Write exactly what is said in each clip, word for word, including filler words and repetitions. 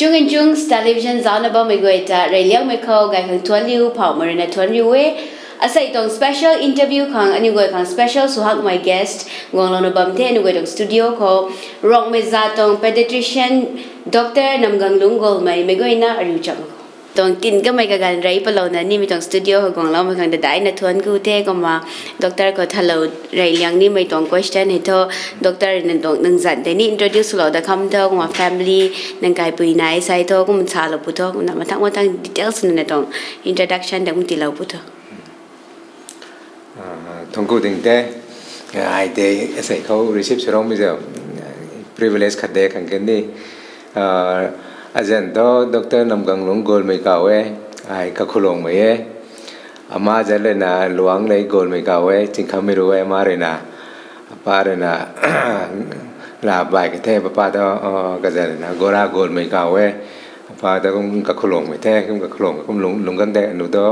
Chung and Chungs Television zaucna bammei guay ta reyliangmei khou gay khang thuanc riu, phauhmei ruina thuanc riu e. Asei tuang special interview khang aniu guay khang special suhakmei guest guanglouna bam the aniu guay tuang studio khou. Rongmei zat tuang pediatrician Doctor Namganglung Golmei mei guayna ariu cham tuang tin kamei kaganv rey palouna nimei tuang studio khou guangloumei khang ta daina thuanc ku the kumna doctor khou thalou reyliang nimei tuang question hei thu, doctor nang tuang nang zanc tei ni introduce lou da kham tho kumna family nang kaipui nai sai tho kumna salou pu tho kumna mathang mathang details nang tuang introduction ta kum tiilou pu tho. Thuanc ku ding the, ai tei asei khou receive swroumei zam privilege khat de khang kan ni. Azanc thu Doctor Namganglung Golmei kau e, ai Kakhualungmei e. Ama zanc ruina Luanglei Golmei kau e, Chingkhammei ru e ama ruina. Apa ruina la bai ka the, papa thu kazanc ruina Gora Golmei kau e. Apa thu kum Kakhualungmei the, kum Kakhualung kum lungc gang de anu thu.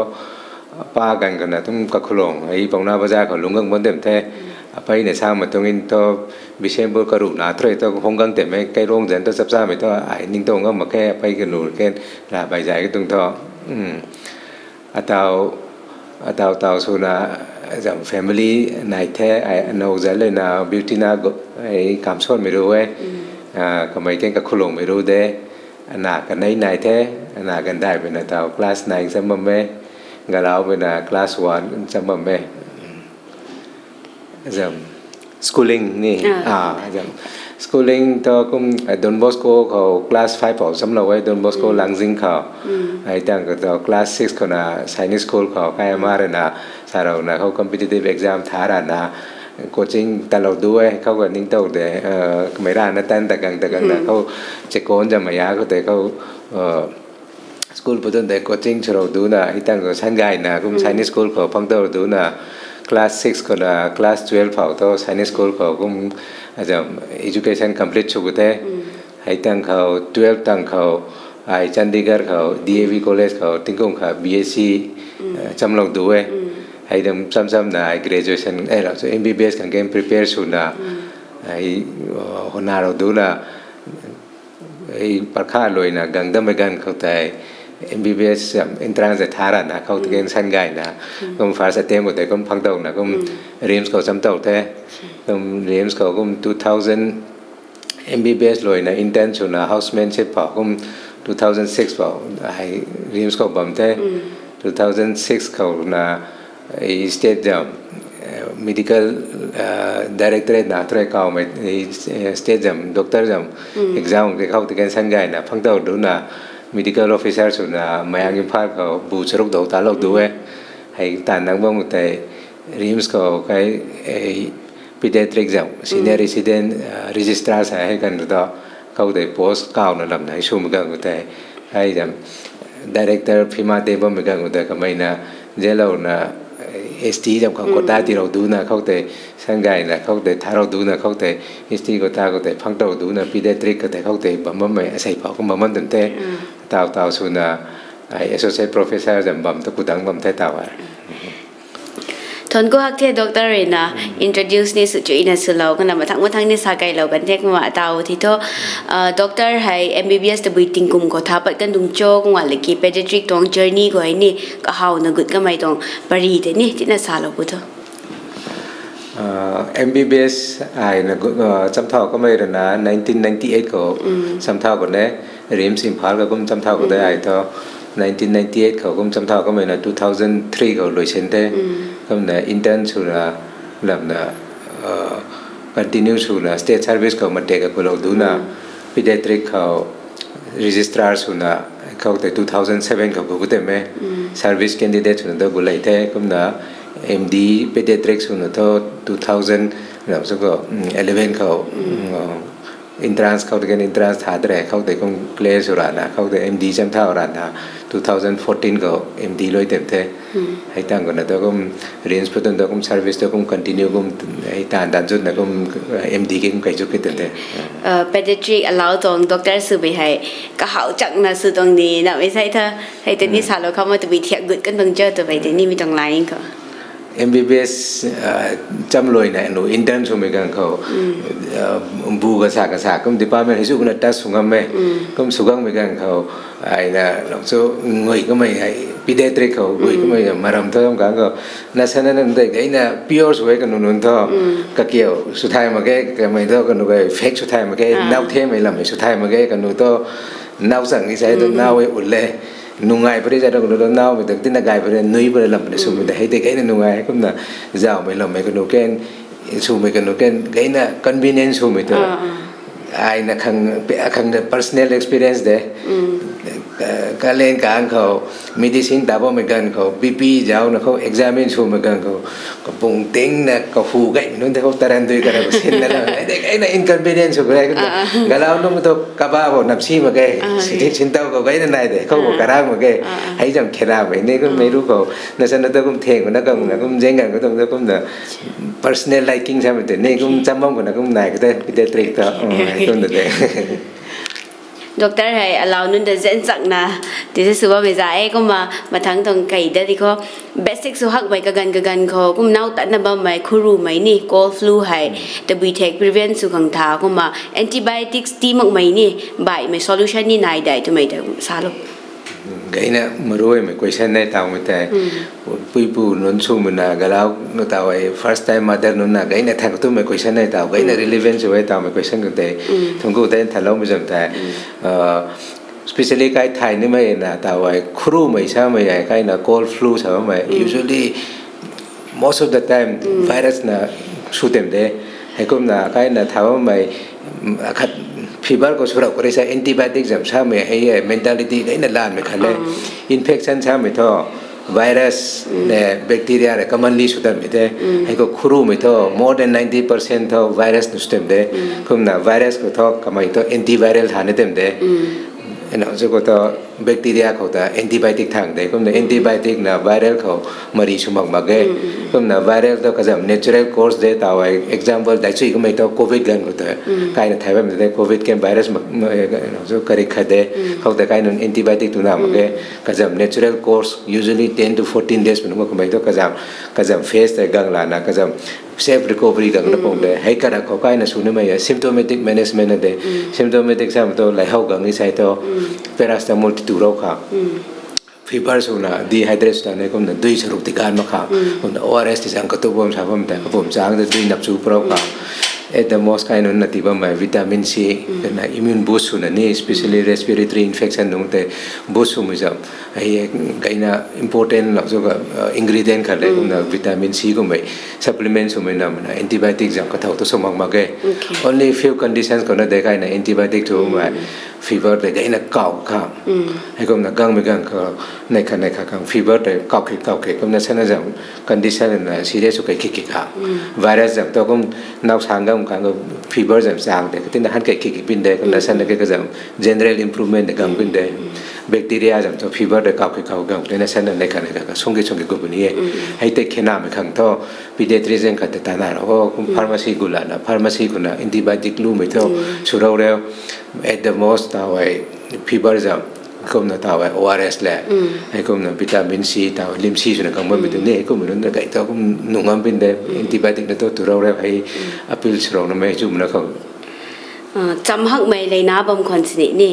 Apa ganv khou na tum Kakhualung hei Paona Bazar khou lungc gang bam dem the. Apeina sa ma tuang in thu December karuhna thu rui thu hung gang tei mei, kairuang zanc thu chapchamei thu ai ningtow ngam mak khe, apei kanu ke la bai zay ka tuang thu. Atau, atau tau swna zam family nai the, ai anow zanc ruina Beauty na kamsuanmei ru e, kamei kan Kakhualungmei ru de, ana kanei nai the, ana kandaimeina tau class nine cham bam e, galaumei na class one cham bam e. Zam schooling ni, zam schooling thu kum Don Bosco khou class five pou chamlou e, Don Bosco Langzing khou. Hei tang khou thu class six khouna Sainik School khou kai ama ruina sarauna khou competitive exam tha rana coaching talou du e, khou ka ningtow de, kamei rana tan ta gang ta gangna khou chekon zam maya khou tei khou school pu tun tei coaching swlou duna hei tang khou sangayna kum Sainik School khou phangtow duna class six khouna class twelve pou thu Sainik School khou kum azam education complete sw ku the. Hei tang khou twelve tang khou ai Chandigarh khou D A V College khou tingkum kha B Sc chamlou du e. Hei dam cham chamna ai graduation e la so M B B S khang kan prepare swna ai hwnalou duna parkha luina gang dammei ganv khou tei M B B S entrance tha rana khou tei kan sangayna kum first attempt khou tei kum phangtowna kum RIMS khou chamtow the. Kum RIMS khou kum two thousand M B B S luina intern swna housemanship pou kum two thousand six pou ai RIMS khou bam the. Two thousand six khouna state zam medical directorate na thu rui kawmei state zam doctor zam exam tei khou tei kan sangayna phangtow duna medical officer swna Mayang Imphal khou bu charuk dou talou du e. Hei taanv nang bam tei RIMS khou kai pediatric zam senior resident registrar sa hei kan ta khou tei post kawna lamna hei swmei ganv khou tei hei zam director phima tei bammei ganv khou tei kameina zelouna S T zam khang quota tiilou duna khou tei sangayna khou tei tharou duna khou tei S T quota khou tei phangtow duna pediatric khou tei khou tei bam bammei asei pou kum bam bam tun the. Tau tau swna ai associate professor zam bam tu kudang bam the tau e. Thuanc ku hak the doctor ruina introduce ni sw chuina swlou kana mathang mathang ni sa kailou kan the kumna atau thi thu doctor hei M B B S tabui tingkum khou tha pat kan tuang cho kumna laki pediatric tuang journey khou hei ni kahawna gut kamei tuang pary tei ni tina salou pu tho. M B B S aina chamthau kamei ruina nineteen ninety eight khou chamthau khou ne RIMS Imphal khou kum chamthau khou de ai thu nineteen ninety eight khou kum chamthau kameina two thousand three khou luisin the. Kumna intern swna lamna continue swna state service khou matek ka kulou duna pediatric khou registrar swna khou tei two thousand seven khou bu ku tei mei service candidate swna ta gulei the. Kumna M D pediatric swna thu two thousand lam sw khou eleven khou entrance khou tei kan entrance tha tei khou tei kum clear sw rana khou tei M D chamthau rana two thousand fourteen khou M D lui tem the. Hei tang khou na tu kum RIMS putun tu kum service tu kum continue kum hei tan dan zutna kum M D ki kum kai zut ki tun the. Pediatric alau tuang doctor swmei hei kahaw chakna sw tuang ni namei sai tha. Hei tei ni salou kham tabui thiak gut kan tuang cho twmei tei nimei tuang line khou M B B S chamluaina nu intern swmei ganv khou, bu kasa kasa kum department hei chu kuna test sw ngam e. Kum sw gangmei ganv khou aina chu ngui kamei hei pediatric khou ngui kamei maram tho kam ganv khou, nasana nang tei kaina pure sw e kanu nunc tho, kakiu sw thay mak ge, kamei tho kanu kai fake sw thay mak ge, nau themei lammei sw thay mak ge, kanu tho nau chang ni sai tho nau e ut le, nungai pari zat kanu tho naumei ta tina gay pari nui pari lam pari swmei ta hei tei kaina nungai kumna zaumei lammei kanu ken swmei kanu ken kaina convenience swmei ta aina khang personal experience de. Kalen kan khou medicine ta bammei ganv khou B P zauna khou examine swmei ganv khou kapung tingna kahu gaymei nunc tei khou taran dui kara sinna la, kaina inconvenience sw e. Galau nunc tho kaba bo namsi mak ge, sinthik sintau khou kaina nai de khou bo karang mak ge. Hei zam khenamei ni kummei ru khou nasana ta kum theng kuna kumna kum zeng ganv khou tum ta kumna personal liking samei tei ni kum cham bam kuna kum nai kata pediatric ta kum ta de. Doctor hei alau nunc ta zanchakna tise sw bammei za e kumna mathang tuang kei da di khou basic sw hakmei kaganv kaganv khou kum nau tatna bammei khurumei ni cold flu hei tabui thek prevent sw khang tha kumna antibiotics tii makmei ni baihmei solution ni nai dai twmei ta salou. Kaina maruimei question nei tawmei tei puipu nunc swmei na galau nu taw e first time mother nunc na kaina than katumei question nei taw kaina relevant sw e tawmei question kan tei thungku tei thaloumei zam tei specially kai thay nimei na taw e khurumei samei e kaina cold flu samei usually most of the time virus na sw tem de. Heikumna kaina tha bammei khat fever khou swrap kari sa antibiotic zam samei hei e mentality kaina lanmei khat le infection samei tho virus le bacteria le commonly sw tanmei the. Hei khou khurumei tho more than ninety percent tho virus na sw tem de. Kumna virus khou tho kamei tho antiviral tha ni tem de. Ena chu khou tho bacteria khou ta antibiotic thang de. Kumna antibiotic na viral khou mari sw mak mak e. Kumna viral tho kazam natural course de taw e example dai chui kamei tho covid ganv khou ta kaina thay bam de covid ken virus mak chu kari khat de. Khou ta kaina antibiotic tuna mak e. Kazam natural course usually ten to fourteen days manu kamei tho kazam kazam phase tei gang lana kazam safe recovery gang na pung de. Hei kara khou kaina sw nimei e symptomatic management na de. Symptomatic sam tho laihou gang ni sai tho paracetamol ti tu rou kha fever swna dehydrate swna kumna dui saruk ti gan mak kha kumna O R S ti zang katu bam sa bam tei kapum chang de dui nap chu prou kha at the most kaina na ti bammei vitamin C kana immune boost swna ni specially respiratory infection nunc tei boost swmei zam hei kaina important lak chu ingredient khat le kumna vitamin C kummei supplement swmei na mana antibiotic zam kathau tu sw mak mak e. Only few conditions khou na de kaina antibiotic thumei fever de kaina kau kha heikumna gangmei gang kha nei kha nei kha khang fever de kau khe kau khe kumna sana zam condition na serious sw kai khe khe kha virus zam tho kum nau sang gam khang fever zam chang de katina han kai khe khe bin de kumna sana ke kazam general improvement de gang bin de. Bacteria zam tho fever de kau khe kau gang de na sana nei kha nei kha sung ke sung ke gu puni e. Hei tei khenamei khang tho pediatrician khat ta tana ra ho kum pharmacy gu lana pharmacy khou na antibiotic lumei tho sw rou re at the most taw e fever zam kumna taw e O R S le heikumna vitamin C taw lim si swna kang bammei tu ni heikumna nunc na kai tho kum nung ngam bin de antibiotic na tho tu rou re hei appeal sw rou na mei chu mna khou cham hakmei leina bam khwan sini ni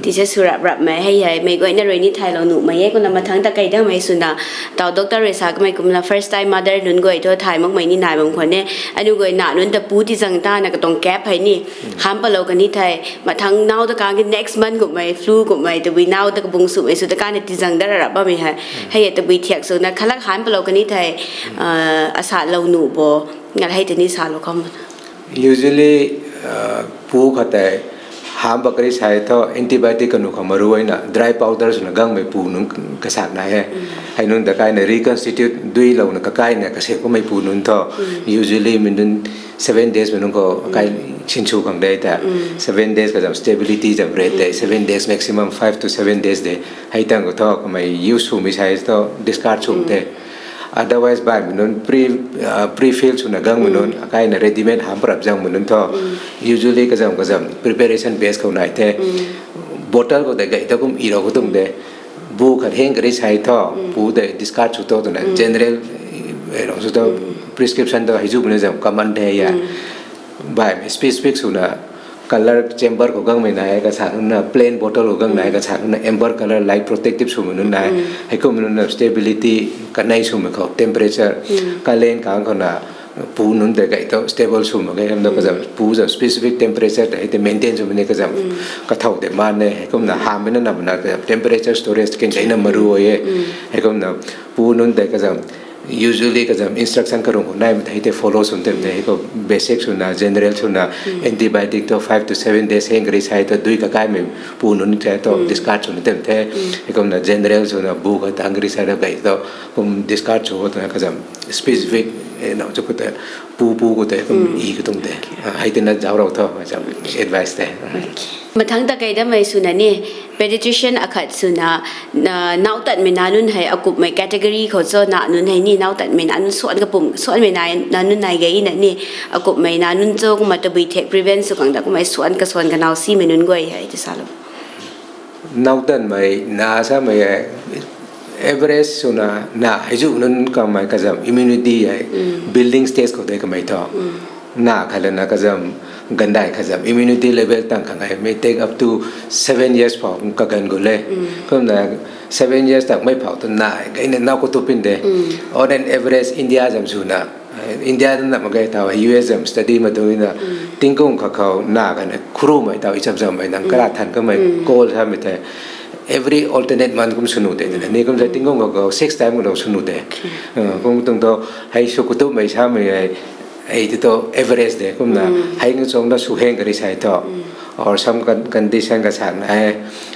tise sw rap rapmei hei hei mei guayna rui ni thailou nuhmei e kumna mathang ta kai damei swna taw doctor rui sa kamei kumna first time mother nunc guay thu thay makmei ni nai bam khwan e. Aniu guay na nunc ta pu ti zang tana katuang cap hei ni ham palou kani thei mathang nau ta kang ki next month kummei flu kummei tabui nau ta kabung swmei sw ta kana ti zang da ra rap bammei hei hei tabui thiak swna khalak han palou kani thei asa lou nuh bo ngal hei tei ni salou kham. Usually pu khat tei ham pa kari sai tho antibiotic kanu khou maruina dry powder swna gangmei pu nunc kasak nai e. Hei nunc ta kaina reconstitute duilouna kakaina kasek kummei pu nunc tho usually mei nunc seven days mei nunc khou kai sinsw khang de ta seven days kazam stability zam rate de seven days maximum five to seven days de. Hei tang khou tho kamei use swmei sai tho discard sw the. Otherwise baihmei nunc pre pre fill swna gangmei nunc kaina readymade ham parap zangmei nunc tho usually kazam kazam preparation base khou nai the. Bottle khou tei gay ta kum irou khou tum de bu khat heng kari sai tho pu tei discard sw tho twna general Ei, rong sw ta prescription ta hei zu mei na zam common the ya. Baihmei specific swna color chamber khou gangmei nai, kasa nunc na plain bottle khou gang nai, kasa nunc na amber color light protective swmei nunc nai. Heikum nunc na stability kanei swmei khou temperature, kalen kang khou na pu nunc tei kai thu stable sw mak ge, hamna kazam pu zam specific temperature tei hei tei maintain swmei ni kazam kathau tei man e. Heikumna hammei na nam na kazam temperature storage ken kaina maru e. Heikumna pu nunc tei kazam usually kazam instruction karung khou naimei tei hei tei follow sw tem the. Heikum basic swna general swna antibiotic tu five to seven days heng kari sai tu dui kakaimei pu nunc tei tu discard swna tem the. Heikumna general swna bu katang kari sai tu kai tu kum discard sw twna kazam specific, eh, nau chu khou tei pu pu khou tei kum i katung tei. Ah, hei tina zauc rau tho, zam advice tei. Mathangc ta kai damei swna ni, pediatrician akhat swna, na, nau tatmei na nunc hei akumhmei category khou cho na nunc hei ni nau tatmei na nunc suan kapum, suanmei na, na nunc nai gay na ni, akumhmei na nunc cho kumna tabui thek prevent sw kang da kumhmei suan kasuan kanau simei nunc guay hei ti salou. Nau tatmei na samei hei, average swna na hei zu nunc kamei kazam immunity hei building stage khou tei kamei tho. Na khat lana kazam gandai kazam immunity level tang khang hei may take up to seven years phou kagan gu le. Kumna seven years tak mei phou tu na hei gayna nau katup pin de. On an average India zam swna, India na mak ge tau, U S zam study ma tu na, tingkung kha khou na khatna khurumei tau ichap zammei nang kara than kamei call samei tei every alternate month kum swnu de twna ni kum sa tingkung kha khou six time lou swnu de. Kum tuang tu hei sw katupmei samei hei, hei ti tu average de kumna hei ngachong na sw heng kari sai tho, or some con-, condition kasak na hei,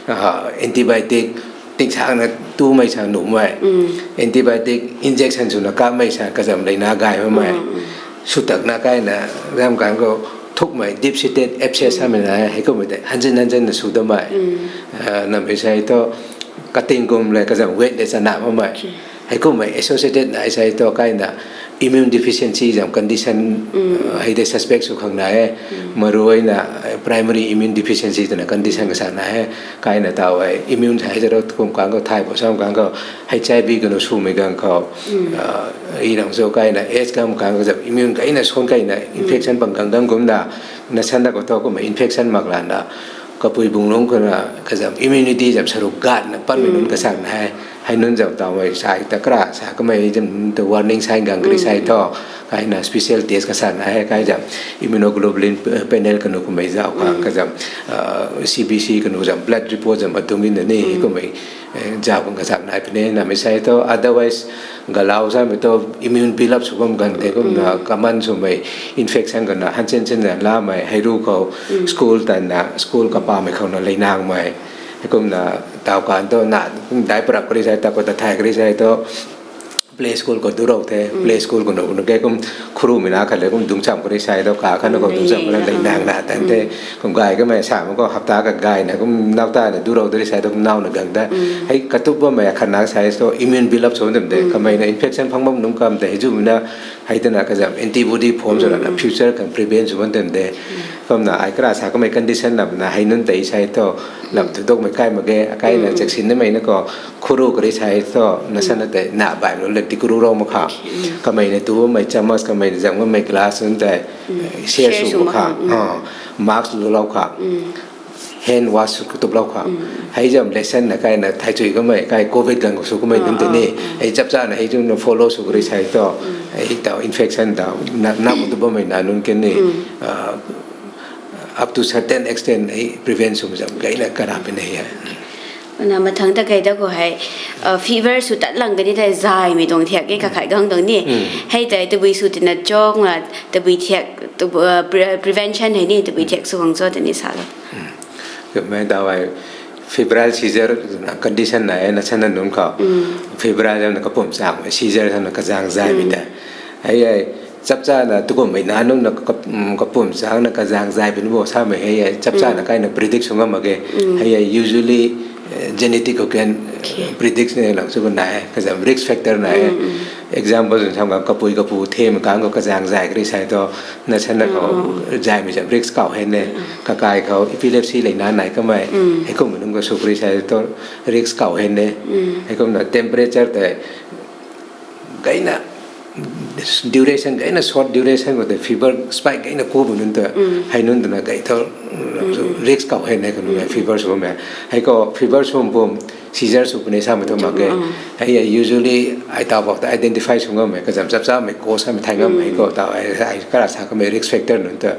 ah, antibiotic tingsangna tumei sa numei, antibiotic injection swna kamei sa kazam leina gay mamei, sw takna kaina ram kan khou thukmei deep seated abscess samei na hei kummei tei hanzin hanzinna sw damei, ah, nammei sai thu kating kum le kazam weight le chana mamei. Hei kummei associated na sai thu kaina immune deficiency zam condition, ah, hei tei suspect sw khang na e. Maruina, eh, primary immune deficiency twna condition kasak na e. Kaina tau hei immune hei zaro kum kang khou thay bo sam kang khou H I V kanu swmei gang khou, ah, i rang zo kaina AIDS kam kang khou zam immune kaina son kaina infection pang gang gang kumna, nasan da khou thu kummei infection mak lana kapui bunglung khou na kazam immunity zam saruk gat na panmei nunc kasak na e. Hei nunc zam tau hei sai ta kara sa kamei zam tu warning sign gang kari sai thu, kaina special test kasak na e, kai zam immunoglobulin panel kanu kummei zau khang kazam, ah, C B C kanu zam blood report zam atum in ni kummei, eh, zau khang kasak nai puni nammei sai thu. Otherwise galau samei thu immune build up sw bam gan tei kumna common swmei infection kana hanchen chen na lamei hei ru khou school tanna school kapamei khou na leinangmei. Hei kumna tau kan thu na kum dai parap kari sai ta khou ta thay kari sai thu play school khou du rou the, play school khou nu nu ke kum khurumei na khat le kum dungcham kari sai thu ka khat na khou dungcham kari leinang na tan the. Kum gay kamei sa ma khou hapta kagayna kum nau ta na du rou dari sai thu kum nau na gang ta. Hei katup bammei khat na sai thu immune build up sw dem de. Kamei na infection phang bam nunc kam tei hei zumei na hei tana kazam antibody form swna future khang prevent sw bam dem de. Kumna ai kara sa kamei condition namna hei nunc tei sai thu lam thu dokmei kai mak ge, kaina chaksin namei na khou khuru kari sai thu nasan na tei na baih nu le ti khuru rou mak kha. Kamei na tu bammei chamas, kamei na zam bammei glass nunc tei share sw mak kha. Mask lu lou kha. Hand wash sw katup lou kha. Hei zam lesson na kaina thai chui kamei kai covid gang sw kamei nunc tei ni hei chap chana hei zumna follow sw kari sai thu hei tau infection tau na na katup bammei na nunc ken ni, ah, up to certain extent hei prevent sw zam gayna kara puni e. Na mathangc ta kai da khou hei, ah, fever sw tat lang kani tei zaymei tuang thiak ke kakhat gang tuang ni. Hei tei tabui sw tina chong la tabui thiak, tabui, ah, pre-, prevention hei ni tabui thiak sw khang cho tei ni salou. Kumna tau hei febrile seizure condition na e nasan na nunc khou. Febrile na kapum chang, seizure na kazang zaymei tei. Hei hei chap chana tukummei na nunc na kap-, kapum chang na kazang zay puni bo samei hei hei chap chana kaina predict sw ngam mak ge. Hei hei usually, eh, genetic khou ken predict ne lang chu na e, kazam risk factor na e. Example zun sam kang kapui kapu them kang khou kazang zay kari sai thu nasan na khou zaymei zam risk kau hen ne. Kakai khou epilepsy leina nai kamei, hei kummei nunc khou sw kari sai thu risk kau hen ne. Hei kumna temperature tei gayna duration gayna short duration khou tei fever spike gayna ku bu nunc ta, hei nunc twna gay thu risk kau hei ne kanu e, fever sw bammei. Hei khou fever sw pum seizure sw puni samei thu mak ge. Hei usually ai taw bak ta identify sw ngammei kazam chap chapmei cause samei thay ngammei hei khou taw ai kara sa kamei risk factor nunc ta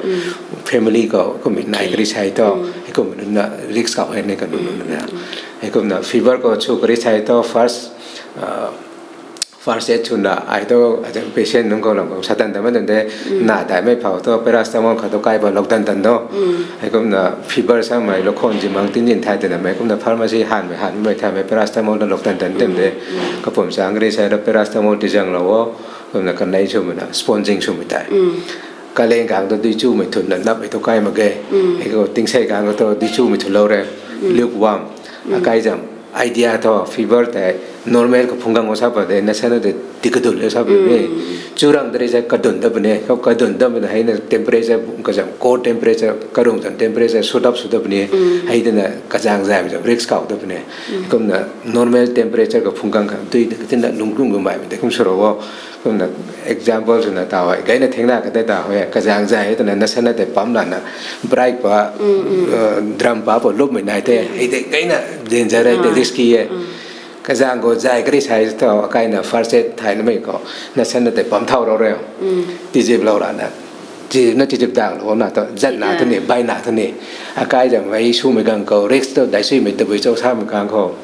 family khou kummei nai kari sai thu, hei kummei nunc na risk kau hei ne kanu nunc na. Hei kumna fever khou sw kari sai thu first first aid swna ai thu patient nunc khou lam khou satan ta ma tan de, na daimei phau thu paracetamol khat thu kai ba lou tan tan do. Hei kumna fever samei lou khon zimang tin zin thay twna mei kumna pharmacy hanmei hanmei thaymei paracetamol na lou tan tan tem de. Kapum chang kari sai ra paracetamol tizaenglou o. Kumna kanei swmei na sponging swmei tei kaleng kang thu dui chumei thunna napmei thu kai mak ge. Hei khou tingsei kang thu dui chumei thulou re, lukewarm. Akai zam idea thu fever tei normal khou phungc gang o sa pa de, nasa na de ti kadun le sa pa de. Churang de rei sa kadun da puni, khou kadun da puni hei na temperature kazam cold temperature karung zam temperature sudap sudap puni. Hei twna kazang zaymei zam risk kau da puni. Kumna normal temperature khou phungc gang khang dui katinna lungklung gumbaimei de kum sw ro o. Kumna example swna taw hei gayna thengna kate taw hei kazang zay twna nasa na tei pam lana bright pa drum pa pou lupmei nai the, hei tei gayna danger e, tei risky e. Kazang khou zay kari sai thu akaina first aid thaynamei khou nasa na tei pam thau rou re. Tiziplou rana, tizipna tizip danglou na thu zatna thu ni baina thu ni, akai zam hei swmei gang khou risk thu daisuimei tabui chou samei kang khou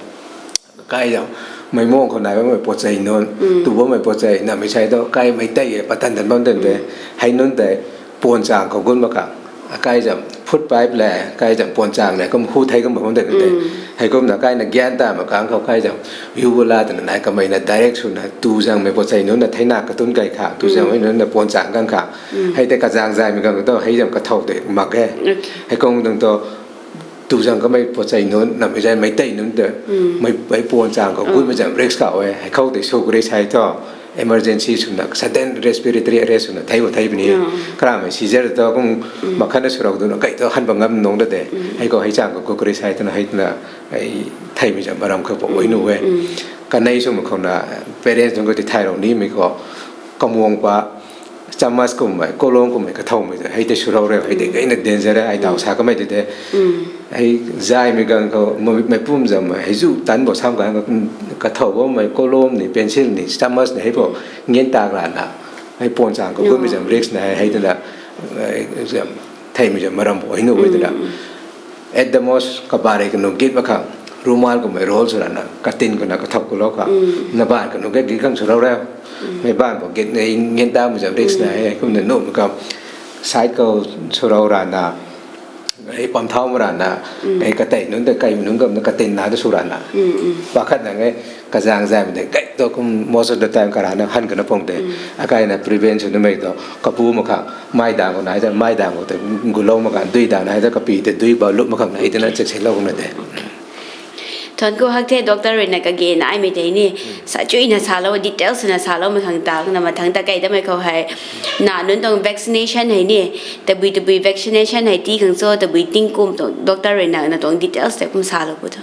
kai zam mei mung khou nai bammei pochei nunc, tu bammei pochei namei sai thu kaimei tei e patan tan bam tan de. Hei nunc tei puan chang khou gun mak khang, akai zam food pipe le kai zam puan chang le kum hu thei kum bam tan de. Hei kumna kaina gyan ta mak kang khou kai zam uvula twna nai kamei na direct swna tu zangmei pochei nunc na theina katun kai khang, tu zangmei nunc na puan chang gang khang, hei tei kazang zaymei gang thu hei zam kathou tei mak e. Hei kung dang thu tu zang kamei pochei nunc namei zay mei tei nunc ta, mei puan chang khou gutmei zam risk kau e. Hei khou tei sw kari sai thu emergency swna sudden respiratory arrest swna thei bo thei puni. Karamei seizure thu kum makhatna swrou duna kai thu han bam ngam nung da de. Hei khou hei chang khou gut kari sai twna hei twna theimei zam maram khou pou ui nu e. Kanei swmei khouna parents nunc khou ti thaylou nimei khou kamuang pa chamas kummei, kolom kummei kathoumei tei hei tei swrou re, hei tei gayna danger e, ai taw sa kamei tei tei. Hei zaymei gang khou mei pum zammei hei zu tan bo sam kang kathou bammei kolom ni, pencil ni, chamas ni hei pou ngen tak lana hei puan chang khou gutmei zam risk na hei twna theimei zam maram pou ui nu e twna. At the most kabarei kanu git mak khang rumal kummei roll swrana katin kuna kathou kulou khang, nabaanv kanu ge git khang swrou re. Meic baanv khou git nai ngen tamei zam risk na hei kumna nuhmei kam side khou swrou rana, hei pam thau ma rana, hei katei nunc tei kaimei nunc kamna katin na ta sw rana, pakhat nang e. Kazang zaymei tei gay thu kum most of the time karana han kana pung de. Akaina prevent sw namei thu kapu mak khang mei dang khou nai ta, mei dang khou tei gulou mak khang, dui dang nai ta kapi tei dui ba lup mak khang nai twna check seilou na de. Thuan khou hak the doctor ruina kage naimei tei ni sa chuina salou, details swna saloumei khang ta na mathang ta kei tamei khou hei na nunc tuang vaccination hei ni, tabui tabui vaccination hei ti khang cho, tabui tingkum tuang doctor ruina na tuang details tei kum salou pu tho.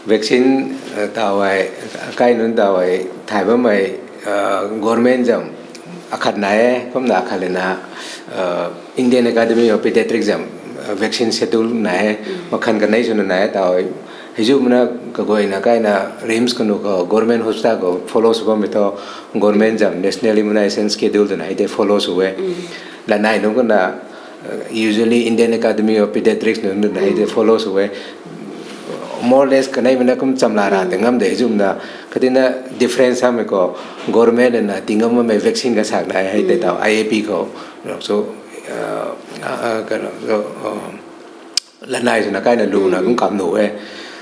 Vaccine taw hei, kai nunc taw hei thay bammei government zam akhat nai e, kumna akhat lana Indian Academy of Pediatrics zam vaccine schedule nai e, makhan kanei swna nai e taw hei. Hei zu mana kaguayna kaina RIMS kanu khou government hospital khou follow sw bammei thu government zam National Immunization Schedule twna hei tei follow sw e. Lanei nunc kana usually Indian Academy of Pediatrics nunc twna hei tei follow sw e. More or less kanei mana kum chamla ra tei ngam de hei zu mana katina difference hamei khou government na ti ngam bammei vaccine kasak nai hei tei taw IAP khou so kano lanei swna kaina luna kum kam nu e.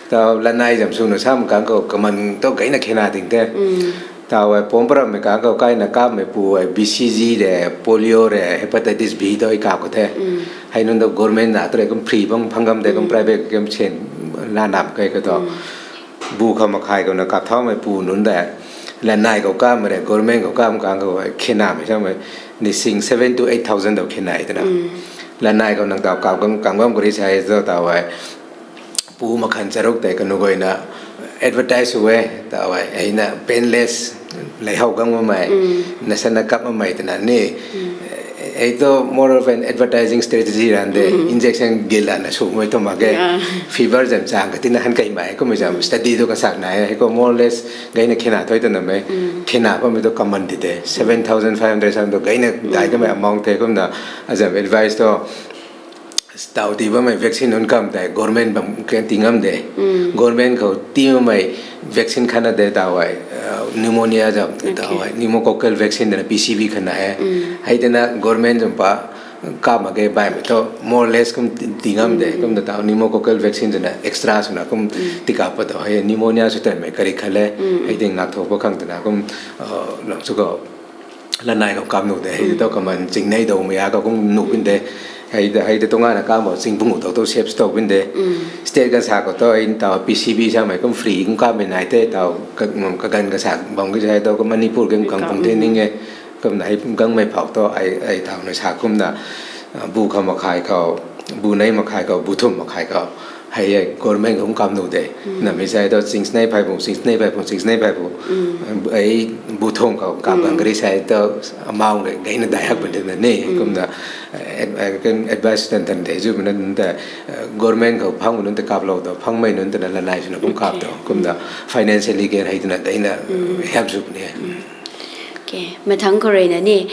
Taw lanei zam swna sam kang khou kaman thu gayna khena ting the. Taw hei pumc parammei kang khou kaina kapmei pu hei BCG re, polio re, hepatitis B thu hei kap khou the. Hei nunc thu government na tu rei kum free bang phang ngam de, kum private kum sen lanam kei khou thu bu khou makhai khou na kap thaumei pu nunc de. Lanei khou kapmei re, government khou kap kang khou hei khenamei samei nising seven to eight thousand tho khenai twna. Lanei khou nang taw kap kam kam kari sai tu taw hei pu makhan charuk tei kanu guayna advertise sw e, taw hei eina painless Leihou gang mamei, nasana kap mamei twna ni. Ei tu more of an advertising strategy ran de, injection gila na sumei tu mak ge. Fever zam chang ka tina han kai mai, kumei zam study tu kasak nai, hei ko more or less gayna khena thoi twna mei, khena pamei tu common di de, seven thousand five hundred sang tu gayna dai kamei amount the kumna, azam advice tu, tau ti bammei vaccine nunc kam tei government bam kan ti ngam de. Government khou ti bammei vaccine khatna de tau ai, pneumonia zam tau ai, pneumococcal vaccine dana P C V khatna e. Hei dana government zam pa kap mak ge baihmei tu more or less kum ti, ti ngam de. Kumna tau pneumococcal vaccine dana extra swna kum tika pat tau hei pneumonia sw tanmei kari khat le. Hei ding ngak thou pa khang twna kum, lang chu khou lanai khou kam nuh de, hei tu kaman chingnei dou mei a khou kum nuh pin de. Hei de, hei de tungana kam bo ching pung tau tu save tow pin de. State ganv sa khou tu in tau P C V samei kum free kum kamei nai the tau ka, kaganv kasa bam ki sa tu ka Manipur kum kang pung the ning e. Kumna hei gangmei phau tu ai, ai tau na sa kumna, bu khou makhai khou, bu nei makhai khou, bu thum makhai khou. Hei e government kum kam nuh de. Namei sa tu chingsnei phai bu, chingsnei phai bu, chingsnei phai bu. Ei bu thum khou kam gang kari sa tu amount ge, gayna dai hak pun de na ni. Kumna, advice tan tan de zu mei nunc ta, government khou phang nunc ta kaplou tu, phangmei nunc ta na lanai swna kum kap tu. Kumna financially ge hei twna gayna help zu puni. Mathang khou rui na ni,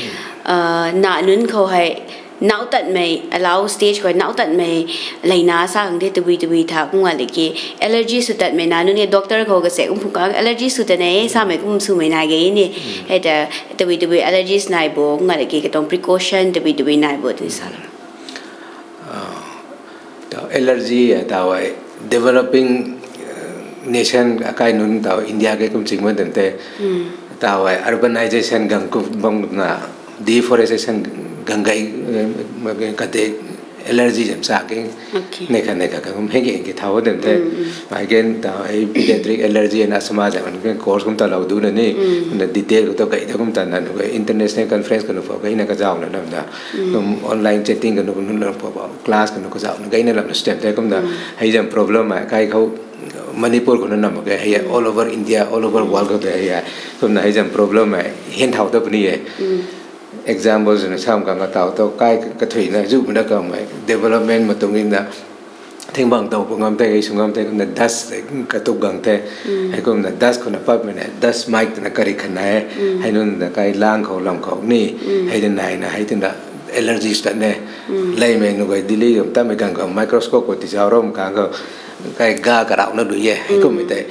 na nunc khou hei, nau tatmei, alau stage khou nau tatmei, leina sa khang the tabui tabui tha kum nga liki, allergy sw tatmei na nunc e doctor khou kase kum phung kang allergy sw tat ne samei kum swmei nai ge ni. Hei ta tabui tabui allergies nai bo kum nga liki katuang precaution tabui tabui nai bo twna sa lo. Tau allergy e tau ai developing nation akai nunc tau India ke kum ching man tan the. Tau ai urbanization gang kum bam na deforestation gang gay, kate allergy zam sa ke nei kha nei kha kum hei ke thau den the. Mai gen tau ai pediatric allergy and asthma zam ke course kum ta lou du na ni. Na detail khou tu kai ta kum ta na international conference khou nu pho kai na kazau na nam da. Kum online chatting khou nu pho class khou nu kazau na kai na lam na step the kumna. Hei zam problem ai kai khou Manipur khou na nam ke hei all over India, all over world khou de hei. Kumna hei zam problem ai hin thau ta puni e. Example swna sam kang ka tau tu kai kathuina zu mei na kamei development matung in na thingbang tau pu ngam the, ei sw ngam the kumna dust katuk gang the. Hei kumna dust khou na patmei na dust mite twna kari khat na e. Hei nunc na kai lang khou lam khou ni. Hei de nai na hei twna allergies ta ne. Leimei nu kai Delhi kum tamei kang khou microscope khou tizau rom kang khou kai ga karau na du e. Hei kummei tei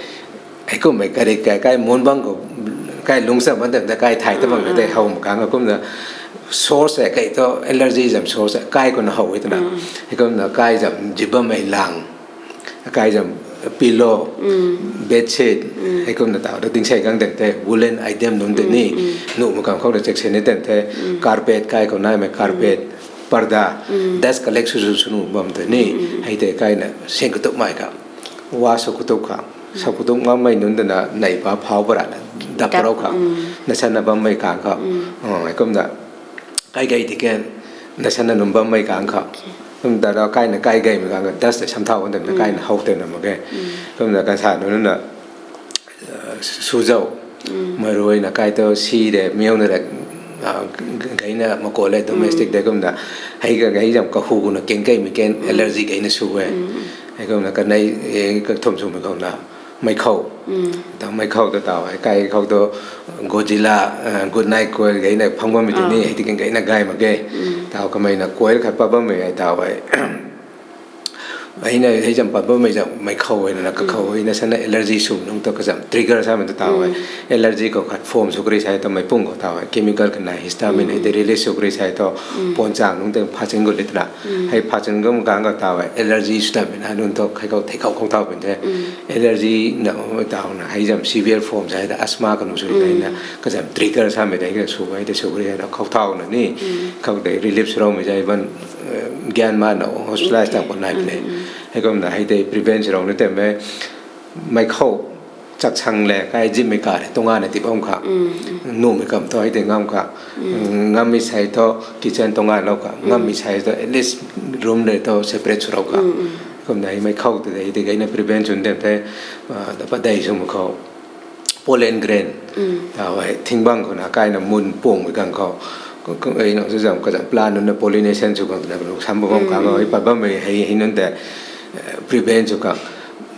hei kummei kari kai, kai mun bang khou, kai lungsa bam ta kai thay ta bang tei how mak kang khou kumna source e kai tu allergy zam source e kai khou na how e twna. Hei kumna kai zam zip bammei lang, kai zam pillow, bedsheet, hei kumna tau ta dingsei kang den the woolen item nunc tei ni. Nuh mak kang khou ta check sini den the carpet kai khou naimei carpet, parda, dust collect sw sw sw nuh bam tei ni. Hei tei kai na sing katup mai kha. Wa sw katup kha. Sw katup ngammei nunc tana nei pa phau para na dap rau kha. Nasana bammei kang kha. Hei kumna kai gay ti ken nasana nunc bammei kang kha. Kum ta ra kai na kai gaymei kang kha dust tei sam thau kan tei na kai na how tei na mak ge. Kumna kan sa nunc na suzau. Mei rui na kai tu si de miau na de, gayna makau le domestic de kumna. Hei ka gay zam kahu kuna ken kaimei ken allergy gayna sw e. Hei kumna kanei, kathum swmei khou na meic khou. Ta meic khou ta tau hei kai khou tu Godzilla, Goodnight Coil gayna phang bammei tei ni hei ti ken gayna gay mak ge. Tau kamei na coil khat pat bammei hei tau hei Hei na hei zam pat bammei zam meic khou hei na kakhou hei na sana allergy sw nunc tu kazam trigger samei tu tau hei. Allergy khou khat form sw kari sai tu meic pung khou tau hei chemical kana histamine hei tei release sw kari sai tu pon chang nunc tei phatin gut le twna. Hei phatin gut kang khou tau hei allergy sw tatmei na nunc tu hei khou thei khou khou thau pun the. Allergy na tau na hei zam severe form sai ta asthma kanu sw hei na kazam trigger samei tei ka sw hei tei sw kari sai tu khou thau na ni khou tei relief sw raumei zai ban gyan ma na hospitalize tang khou nai pune. Hei kumna hei tei prevent sw rau ni tei mei, meic khou chaksang le kai zimmei ka le tungana ti bam kha. Numei kam thu hei tei ngam kha. Ngammei sai thu kitchen tunganlou kha. Ngammei sai thu at least room le thu separate sw rau kha. Kumna hei meic khou tei hei tei gayna prevent sw ni tei tei, padei swmei khou pollen grain, tau hei thingbang khou na kaina mun pungmei gang khou, ei nang sw zam kazam plant nunc na pollination sw khang twna kanu sam bam khang hei pat bammei hei hei nunc tei prevent sw khang,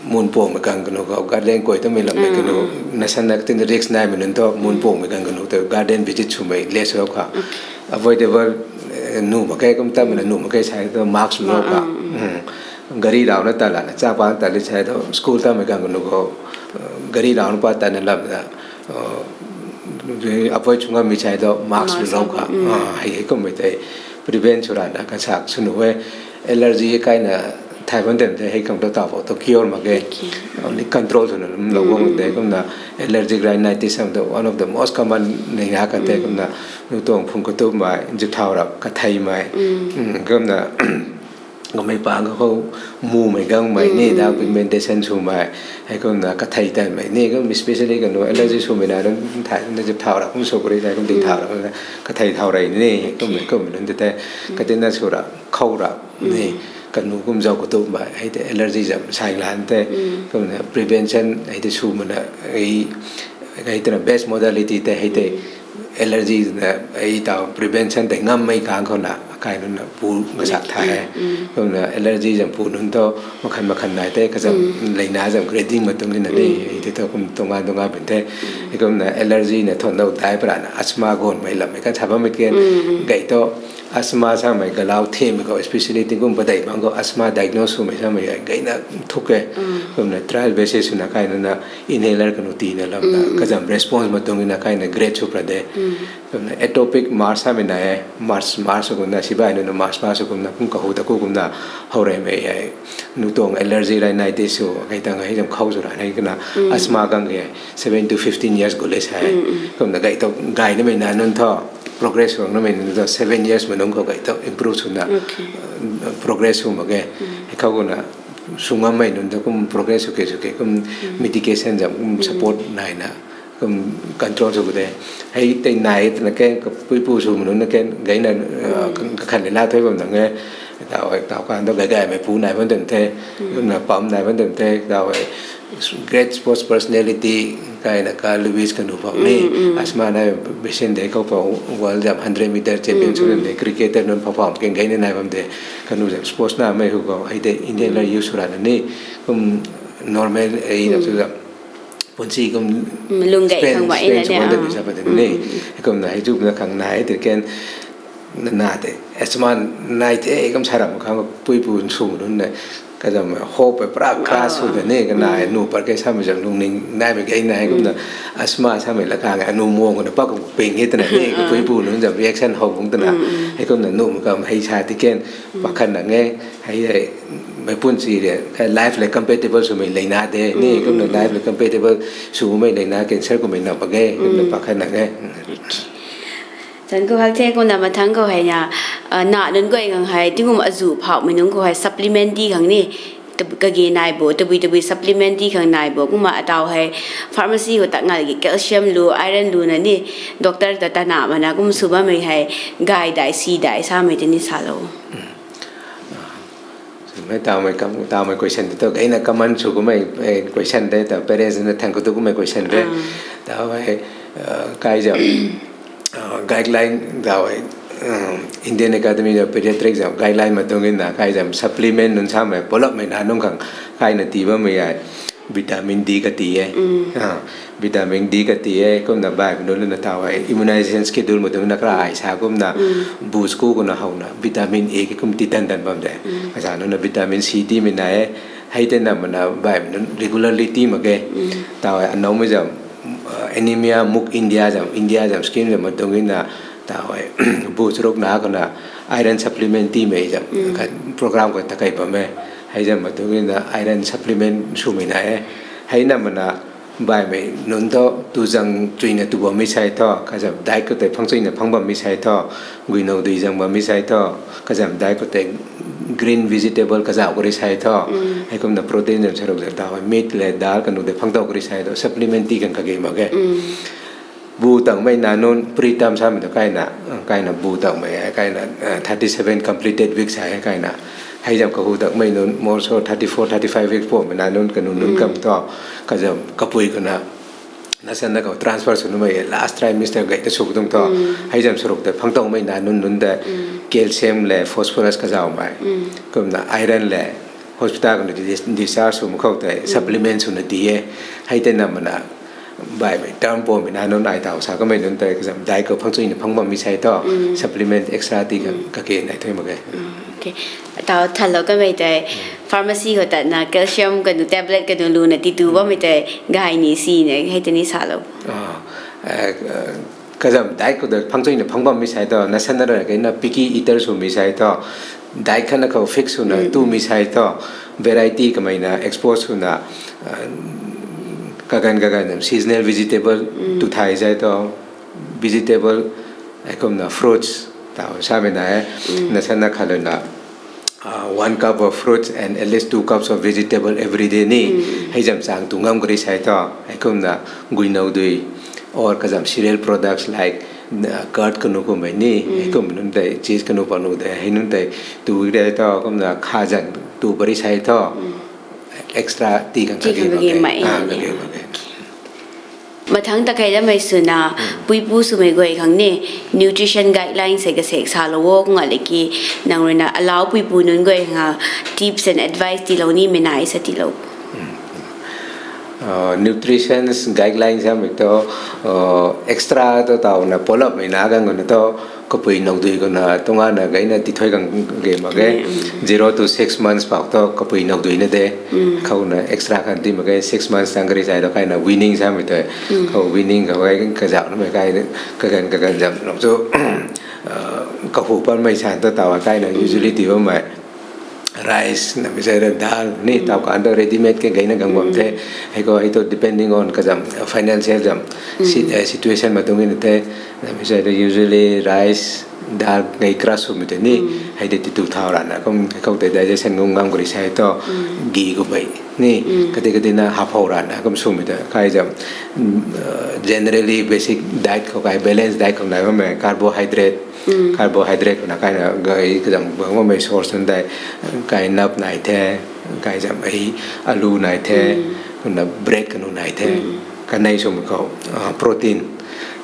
mun pungmei gang kanu khou garden kuay tamei lammei kanu, nasan na katin risk naimei nunc thu mun pungmei gang kanu tei garden visit swmei less sw kha, avoidable, nuh mak khe kum tamei na nuh mak khe sai thu mask sw kha, gari rauna ta lana chapa ta li sai thu school tamei gang kanu khou gari rauna pa ta na lam na avoid sw ngammei sai thu mask sw kha, hei hei kummei tei prevent sw rana kasak sw nuh e. Allergy kaina thay bam dem tei hei khang ta tau pho tu cure mak ge, only control swna lou bam de kumna allergic rhinitis sam the one of the most common nei na kan tei kumna nu tuang phung katumei zip thau rap katheimei, kumna kamei pang khou mumei gangmei ni da pigmentation swmei, hei kumna kathei tanmei ni kum especially kanu allergy swmei na nunc thay kumna zip thau rap kum sw kari thei kum ting thau rap kumna kathei thau rei ni kummei kummei nunc tei katina sw ra khou ra ni kanu kum zau katumei hei tei allergy zam sai lan tei kumna prevention hei tei swmana hei twna best modality tei hei tei allergy na hei tau prevention tei ngammei kang khou na kai nunc na pu ngasak thay e. Kumna allergy zam pu nunc thu makhan makhan nai tei kazam leina zam grading ma tung na ni hei tei thu kum tunga tunga pun the. Hei kumna allergy na thon dau dai parana asthma gonmei lammei kan sa bammei kan gay thu asthma samei galau themei khou especially tingkum padeih bang khou asthma diagnose swmei samei gayna thuk e. Kumna trial basis swna kai nunc na inhaler kanu tina lamna kazam response ma tung na kaina grade sw pra de. Kumna atopic mars samei na e, mars mars sw kumna sibai nunc na mars mars sw kumna kum kahu ta ku kumna how reymei e. Nu tuang allergy rhinitis sw hei tang hei zam khou sw ra hei kana asthma gang e seven to fifteen years gu le sa e. Kumna gay tu gay namei na nunc thu progress sw namei nunc thu seven years ma nunc khou gay tu improve swna progress sw mak ge. Hei khou kuna sw ngammei nunc thu kum progress sw ke sw ke kum medication zam kum support naina kum control sw de. Hei tei nai twna ken kapuipu swmei nunc na ken gayna kakhan le la thei bam nang e. Tau tau kan thu gay gaymei pu nai bam dem the, kumna pam nai bam dem the tau e. Great sports personality kaina ka Lewis kanu phou ni asthma nai patient de khou phou world zam hundred meter champion sw de cricketer nunc phou phou ken gayna nai bam de. Kanu zam sports namei hu khou hei tei inhaler use sw rana ni kum normal ei na sw zam punsi kum lung gay spend khang bai spend na sw ne bam de sa pa de ni. Kumna hei zupna khang nai tei ken na na tei asthma nai tei kum sa ram khang puipu sw nunc na kazam hope pra kra sw de ni kana nu par ke samei zam lungning naimei gay nai kumna asthma samei la khang anu muang na pa kum ping e twna ni kapuipu nunc zam reaction how bung twna hei kumna nu kam hei sa tei ken pakhan nang e. Hei hei meic pun si ria life le compatible swmei leina de ni kumna life le compatible swmei leina cancer kummei na pa ge kumna pakhan nang e. Chan khou hak the kumna mathang khou hei na, na nunc guay khang hei tingkum azu phauhmei nunc khou hei supplement di khang ni kage nai bo tabui tabui supplement di khang nai bo kumna atau hei pharmacy khou tak ngal ki calcium lu iron lu na ni doctor ta tana mana kum sw bammei hei gay dai si dai samei tei ni salou. Mei taumei kam taumei question tei tu gayna common sw kummei question tei ta parents na thang khou tu kummei question tei tau hei kai zam guideline tau hei Indian Academy of Pediatrics zam guideline ma tuang na kai zam supplement nunc samei pulapmei na nunc khang kaina tii bammei e. Vitamin D kati e. Vitamin D kati e kumna baihmei nunc luna tau hei immunization schedule ma tuang na kara ai sa kumna bu school kuna howna vitamin A ki kum ti tan tan bam de. Kasa nunc na vitamin C tiimei nai e. Hei tei na mana baihmei nunc regularly tii mak ge. Tau hei anoumei zam anemia muk India zam India zam scheme zam ma tuang na tau hei bu charuk na kuna iron supplement tiimei zam program khou takei bam e. Hei zam ma tuang na iron supplement swmei nai e. Hei na mana baihmei nunc thu tu zang chuina tu bammei sai thu kazam diet khou tei phang chuina phang bammei sai thu guinou dui zang bammei sai thu kazam diet khou tei green vegetable kazauh kari sai thu hei kumna protein zam saruk zam tau meat le dal kanu tei phang tau kari sai thu supplement tii kan kage mak ge. Bu tangmei na nunc preterm samei tu kaina kaina bu tangmei hei kaina thirty seven completed weeks hei kaina hei zam kahu tangmei nunc more so thirty four thirty five weeks pumei na nunc kanu nunc kam thu kazam kapui kuna Nasanna khou transfer sw numei last trimester gay ta sw tuang thu. Hei zam saruk tei phangtowmei na nunc nunc tei calcium le phosphorus kazauhmei. Kumna iron le hospital khou na dis-, discharge sw mak khou tei supplement swna ti e. Hei tei na mana baihmei term pwmei na nunc ai taw sa kamei nunc tei kazam diet khou phangchuina phang bammei sei thu supplement extra ti ka, kake nai thuy mak e. Taw thanlou kamei tei pharmacy khou tatna calcium kanu tablet kanu luna titu bammei tei gay ni sina hei tei ni salou. Kazam diet khou ta phangchuina phang bammei sei thu, nasanna ra kena picky eater swmei sei thu, diet khatna khou fix swna tumei sei thu, variety kamei na expose swna, kaganv kaganv seasonal vegetable tu thay sei thu, vegetable, heikumna fruits taw samei na e, nasanna khaluna one cup of fruits and at least two cups of vegetable every day ni. Hei zam chang tu ngam kari sei thu, heikumna guinoudui or kazam cereal products like curd kanu kummei ni, heikum nunc tei cheese kanu panu tei hei nunc tei tu de thu, kumna khazan tu pari sei thu, extra ti khang kage mak e. Mathangc ta kei damei swna puipu swmei guay khang ni nutrition guideline sei kasek salou o, kung a le ki nang ruina alau puipu nunc guay khang tips and advice tiilou nimei nai sa tiilou. Nutrition guideline samei thu, extra thu tawna pull up mei na gang guna thu, kapui nowdui guna tungana gayna tithuai gang ge mak ge. Zero to six months pou thu kapui nowdui na de. Khouna extra khan ti mak ge, six months tang kari sai tu kaina weaning samei tei. Khou weaning khou kai kazauh namei kai kaganv kaganv zam lou chu kahu panmei san tu taw kaina usually ti bammei rice namei sai ra dal ni taw kan tu ready made ke gayna gang bam the. Hei khou hei tu depending on kazam financial zam situation matung in the. Namei sai ra usually rice, dal gay kra swmei tei ni. Hei tei titu thau rana kum khou tei digestion ngung ngam kari sai thu, ghee kummei ni, kati katina haphou rana kum swmei tei kai zam generally basic diet khou kai balance diet khou nai bammei carbohydrate, carbohydrate khou na kaina gay kazam bammei source nunc tei kai nap nai the, kai zam hei alu nai the, kumna bread kanu nai the. Kanei swmei khou protein,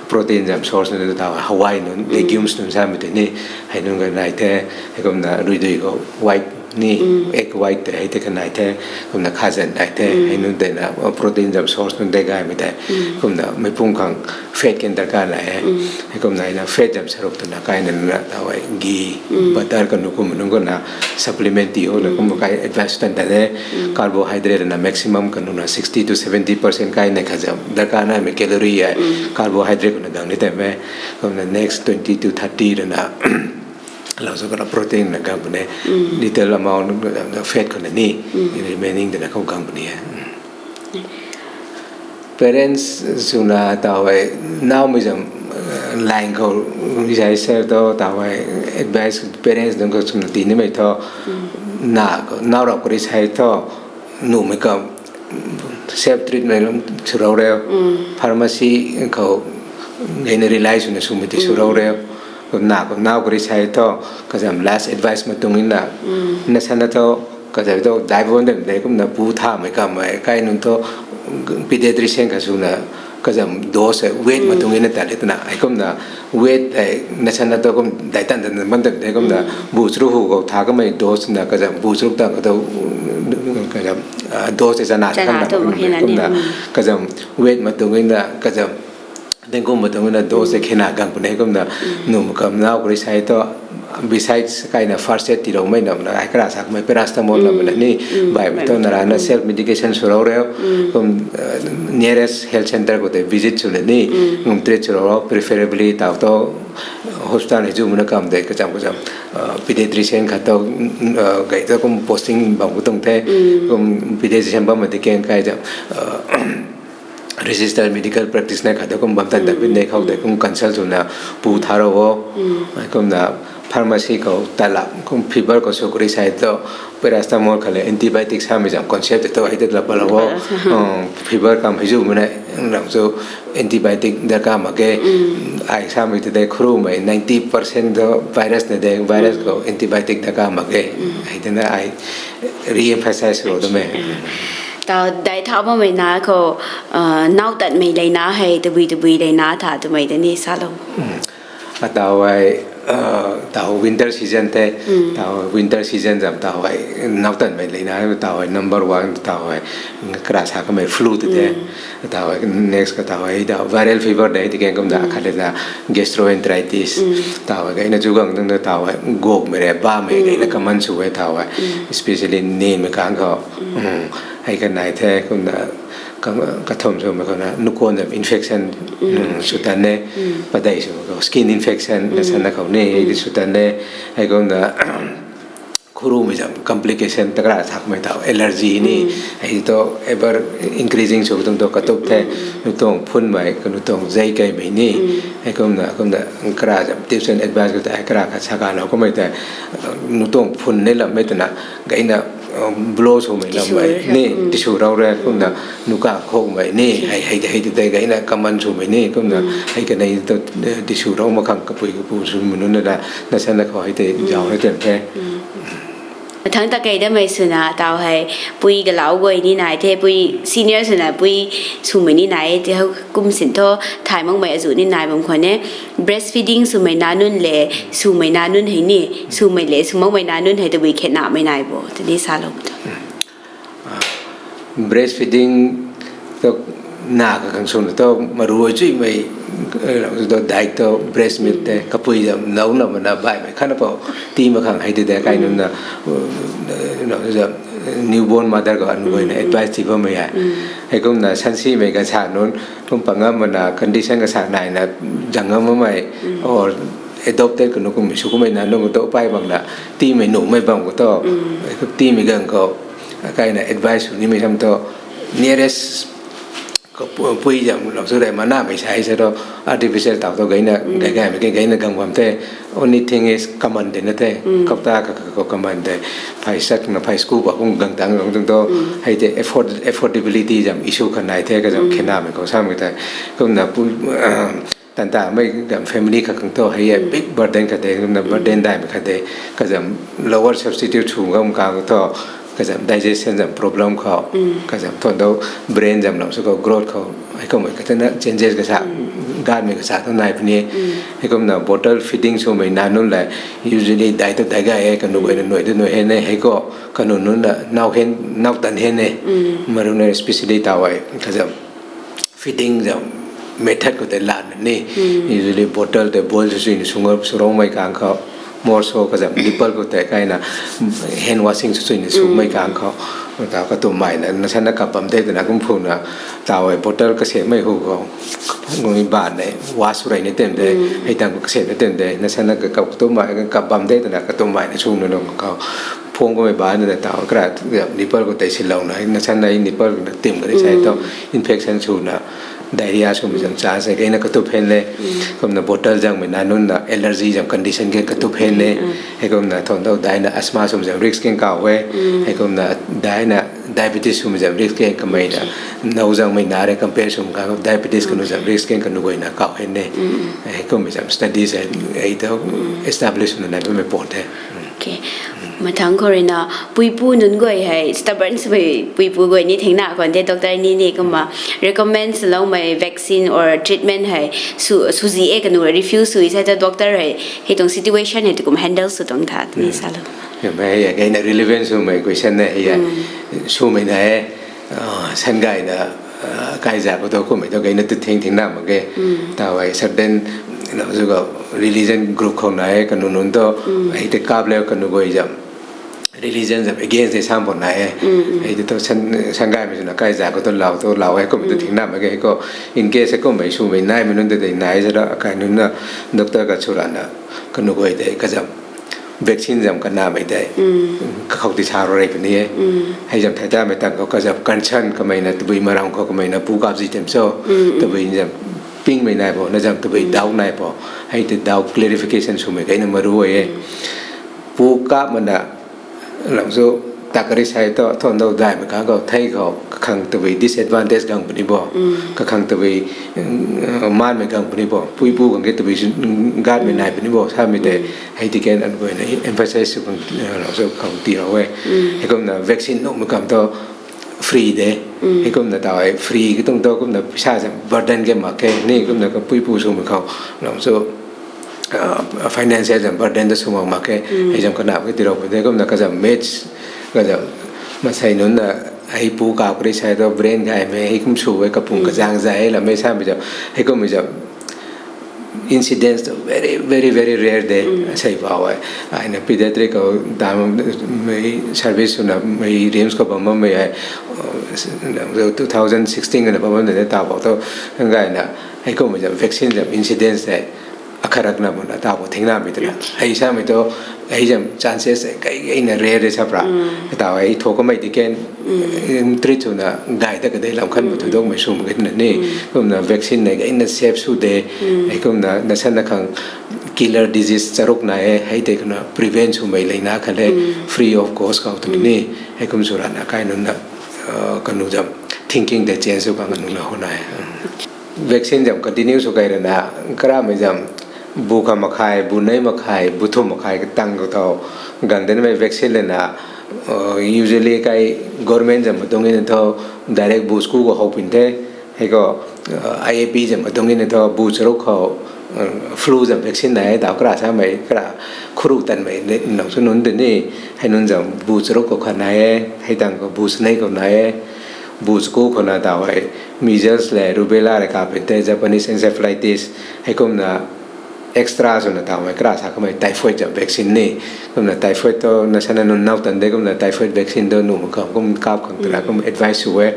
protein zam source nunc taw hawai nunc, legumes nunc samei tei ni, hei nunc kanai the. Heikumna ruidui khou white ni, egg white tei hei tei kanai the. Kumna khazan nai the, hei nunc tei na protein zam source nunc tei gaymei tei. Kumna meipum khang fat ken darkar nai e. Heikumna na fat zam saruk twna kaina na taw ghee, butter kanu kum nunc khou na supplement ti o na kum kai advice tan ta de. Carbohydrate na maximum kanu na sixty to seventy percent kaina khazam darkar namei calorie e. Carbohydrate khou na gang ni tei me. Kumna next twenty to thirty rana lou su kana protein na gang pune, little amount fat khou na ni, remaining tei na khou gang puni e. Parents swna taw hei naumei zam line khou zai ser tu taw hei advice parents nunc khou swna tinimei thu, na nau rap kari sai thu, numei kam self treatment lum swrou reu, pharmacy khou gayna rely swna swmei ti swrou reu. Na khou nau kari sai thu, kazam last advice matung inna, nasana thu kazai thu dive on dem de kumna pu thamei kammei kai nunc thu pediatrician kha swna kazam dose weight matung inna ta le twna hei kumna weight hei nasana thu kum daitan tan bam tan de kumna bu chru hu khou tha kamei dose na kazam bu chru tang kha thu kazam dose chana ta kamna kumna kazam weight matung inna kazam dengkum matung inna dose khena gang pune kumna num kam nau kari sai thu besides kaina first aid tiloumei namna ai kara sa kamei paracetamol namna ni baihmei thu narana self medication swrou reu kum nearest health centre khou tei visit swna ni ngum treat swrou reu, preferably taw thu hospital hei zu muna kam tei kacham kacham pediatrician khat thu gay thu kum posting bam khou tuang the, kum pediatrician bam ma di keng kai zam registered medical practitioner khat thu kum bam tan ta pin de khou tei kum consult swna pu tharou o. Kumna pharmacy khou tala kum fever khou sw kari sai thu paracetamol khat le antibiotic samei zam concept thu hei tei la palou o. Fever kam hei zu muna ram chu antibiotic darkar mak ge. Ai samei tei khurumei ninety percent thu virus na de, virus khou antibiotic darkar mak ge. Hei tei na ai re-emphasize swrou dam e. Tau dai thau bammei na khou, uh, nau tatmei leina hei, tabui tabui leina tha twmei ta ni salou. Atau hei, uh, tau winter season the. Tau winter season zam tau hei nau tatmei leina hei tau hei number one tau hei kara sa kamei flu te the. Tau hei next ka tau hei tau viral fever de ti ken kumna khat le na gastroenteritis. Tau hei kaina chugang dung tau hei gok mei re ba mei kaina kaman su hei tau hei. Especially ni mei kang khou. Hei kanai the kumna kathum swmei khou na nukuan zam infection sw tan e, padei swmei khou skin infection na sana khou ni hei di sw tan e, hei kumna khurumei zam complication takra thakmei tau allergy ni hei tu ever increasing sw tung tu katup the, nutuang phunmei ka nutuang zei kaimei ni, hei kumna kumna kara zam tips and advice ka ta hei kara khat sa kalou kumei ta nutuang phun ni lammei twna gaina blow swmei lammei ni tissue rau re kumna nuka khokmei ni hei hei hei tei gaina kaman swmei ni kumna hei kanei tu tissue rau makhang kapui kapu swmei nunc na na sana khou hei tei zau hei ten the. Mathangc ta kei damei swna tau hei pui galau guay ni nai the, pui senior swna pui swmei ni nai the, kum sin thu thay makmei azu ni nai bam khwan e. Breastfeeding swmei na nunc le swmei na nunc hei ni, swmei le sw makmei na nunc hei tabui khenamei nai bo tini salou tu. Breastfeeding tu na kakhang swna tu maru chuimei diet tu breast milk te kapui zam nau na mana baihmei khatna pou tii makhang hei ti de kai nunc na newborn mother khou anu guayna advice tii bammei hei. Hei kumna sansimei kasa nunc kum pangam mana condition kasa naina zang ngam makmei or adopted kanu kummei sw kummei na nunc khou tu pay bangna tiimei nuhmei bam khou tu tiimei gang khou kaina advice sw nimei sam tu nearest pui zam lou sw rei manamei sai sa tu artificial tau tu gaina gaigaymei ke gaina gang bam the. Only thing is kaman de na the, kapta kakhou kaman de, phai sakna phai school ba kum gang tang gang tung tu hei tei affordability zam issue kha nai the kazam khenamei khou samei tei kumna tantamei gam family kha khang thu hei e big burden khat de, kumna burden daihmei khat de, kazam lower substitute sw ngam kang thu kazam digestion zam problem khou kazam thuan dou brain zam lam sw khou growth khou hei kummei kathana changes kasa gatmei kasa thu nai puni. Hei kumna bottle feeding swmei na nunc le usually dai tu dai gay e, kanu guayna nuai tu nuai hen e, hei khou kanu nunc na nau hen nau tan hen e, maruna especially tau e kazam feeding zam method khou tei lanmei ni usually bottle tei boil sw suina sw ngam sw rongmei kang khou more so kazam nipple khou tei kaina hand washing sw suina swmei kang khou ta katummei na nasana kap bam de twna kum phuna tau e bottle kasemei hu khou ngui ban ne wash sw rei ni tem de, hei tang kasemei tem de nasana katummei kap bam de twna katummei na swna lung khou phung kamei ban na tau kara nipple khou tei silouna nasana nipple khou na tim kari sai tu infection swna diarrhea swmei zam chance e, kaina katup hen le. Kumna bottle zangmei na nunc na allergy zam condition ke katup hen le. Hei kumna thuan dou daina asthma swmei zam risk ken kau e. Hei kumna daina diabetes swmei zam risk ken kamei na nau zangmei na re compare swm kang diabetes kanu zam risk ken kanu guayna kau hen le. Hei kummei zam studies hei tu establish swna nai bammei pat the. Mathangc khou ruina puipu nunc guay hei stubborn swmei puipu guay ni thengna khwan the doctor ni ni kumna recommend swloumei vaccine or treatment hei sw suzi e kanu refuse sw sai ta doctor hei hei tuang situation hei tu kum handle sw tuang tha ni salou. Mei hei kaina relevant swmei question ne hei swmei na e. Sangayna kaiza khou tu kummei tu kaina tu thing thing na mak ge. Tau hei certain na zu khou religion group khou na e kanu nunc tu hei tei kap le kanu guay zam religion zam against de sam pon nai e. Hei tu sangay mei swna kaiza khou tu lau tu lau e kummei tu thing na mak ge khou in case kummei swmei naimei nunc tu tei nai zara kai nunc na doctor ka churana kanu guay tei kazam vaccine zam kanamei tei kakhou ti sa rou rei puni e. Hei zam thei tamei tang khou kazam concern kamei na tabui maram khou kamei na pu kap zi tem cho tabui zam pingmei nai bo na zam tabui doubt nai bo hei tei doubt clarification swmei kaina maru e. Pu kap mana lam zu takari sai tu thuan dou daihmei kang khou thei khou kakhang tabui disadvantage gang puni bo, kakhang tabui manmei gang puni bo, puipu khang ke tabui gatmei nai puni bo samei tei hei ti ken an guayna emphasize sw khang lam zu khang ti rou e. Hei kumna vaccine nuhmei kam tu free de. Heikumna taw hei free katuang thu kumna pisa zam burden ke mak khe ni, kumna kapuipu swmei khou lam chu financial zam burden ta sw mak mak khe. Hei zam kana ke tirou pui de, kumna kazam maths, kazam mansei nunc na, hei pu kap kari sai tu brain gaymei hei kum sw e, kapung kazang zai e lam e samei zam, heikummei zam incidents tu very very very rare de. Sei bau e, aina pediatric khou tamei service swna mei RIMS khou bam bammei e, two thousand sixteen na bam bam de, taw bau tu gayna heikummei zam vaccine zam incidents tei akhat rakna buna taw bau thingnamei twna hei samei tu, hei zam chances e kai gayna rare de sapra. Taw hei tho kamei di ken treat swna gay ta kadei lam khan bu thu dokmei sw mak khe twna ni. Kumna vaccine nei gayna safe sw de. Heikumna nasan na khang killer disease charuk nai e, hei tei kumna prevent swmei leina khat le free of cost khou twna ni. Heikum sw rana kai nunc na kanu zam thinking tei change sw khang nunc na hou nai. Vaccine zam continue sw kai rana, karamei zam bu kha makhai, bu nei makhai, bu thum makhai katang khou tho gang danmei vaccine lana, usually kai government zam khou tuang e na thu direct bu school khou how pun the. Hei khou IAP zam khou tuang e na thu bu charuk khou flu zam vaccine nai e, taw kara samei kara khuru tanmei nang sw nunc tei ni. Hei nunc zam bu charuk khou khat nai e, hei tang khou bu snei khou nai e. Bu school khou na taw hei measles le rubella le kap pun the, Japanese encephalitis, heikumna extra swna taw hei kara sa kamei typhoid zam vaccine ni. Kumna typhoid tu nasan na nunc now tan de, kumna typhoid vaccine tu nuh mak khang kum kap khang twna kum advice sw e.